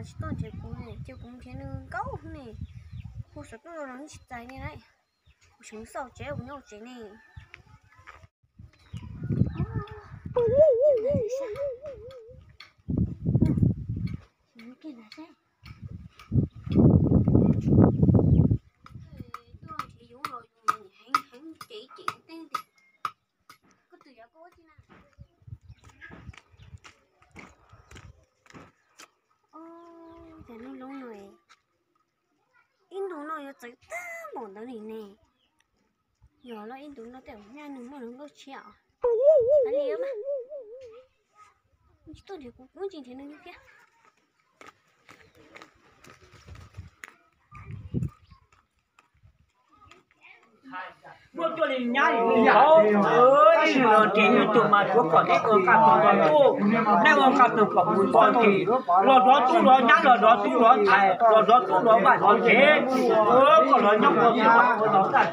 Tsis tuaj nrhiav kuv ne, ces kuv nrhiav nws nkaus ne. Hu xov tooj los nws tsis txais ne lauj. Kuv tseem xauj tsev, kuv nyob hauv tsev ne. Ib ntus no yuav txawv tag npaum ntawd li ne. Yog los ib ntus no tej zaum nyaj nws muaj lub nkuaj tshiab os. Li mas, tsis tuaj nrhiav kuv, kuv tsis nrhiav nws thiab. Muab tuaj li nyab li ub, ib zaug los nrhiav nws tus mas yuav kom neb ua nqa tus nkaus tuaj, neb ua nqa tus kom mus nto ces los dov tub dov nyab, los dov tub dov ntxhais, los dov tub dov vaj dov tsev, kom los nyob ua tub ua ntxhais,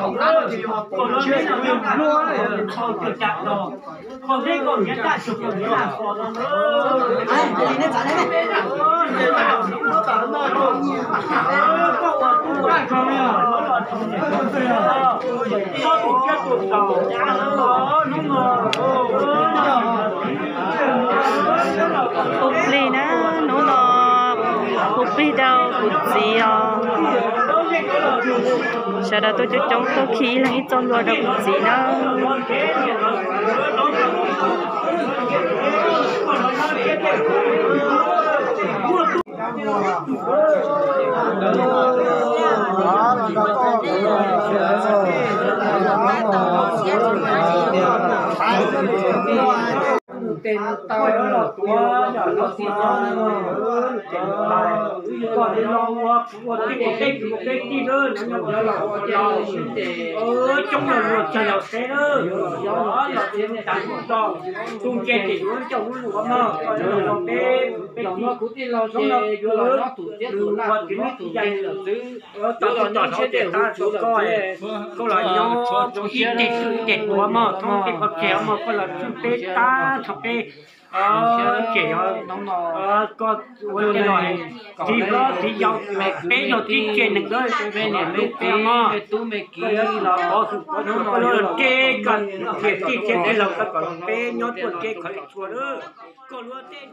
kom los neb los yog nqa tus kom mus nto tus cas los kom neb kom nyias tag tug kom nyias lam fo no. Ua plig na, hnub no ua plig rau kuv txiv os. Sawv daws tuaj coob coob tuaj khi ib leeg ib txoj hlua rau kuv txiv na. Tes taw los tuav yam no xwb, ces koj li no ua kuv ua tij, kuv teb kuv teb tij lawm, nyob nyob ua los ua los, coob los luag tsawg los teb lawm, los tsis tas kuv tso, tus ntse ces yuav coj lub luav mog, koj los peb peb tij, zoo no kuv ua tij neej txiv yaig lawm xwb. Tau tau tau hauv ces tab rau koj, koj los nyob ib teg tswj ib teg tuav mog, thoob peb qhov tseg mog, koj los tswj peb tab rau peb ces koj ua tej los txiv hlob txiv yau, peb yog tib tsev neeg, peb niam peb txiv peb mog, koj yuav los pov hwm pov hnub no los nrog koj niam tij thiab tij laug koj kom peb nyob tuaj nrog qhov txhua lawm, koj luag tej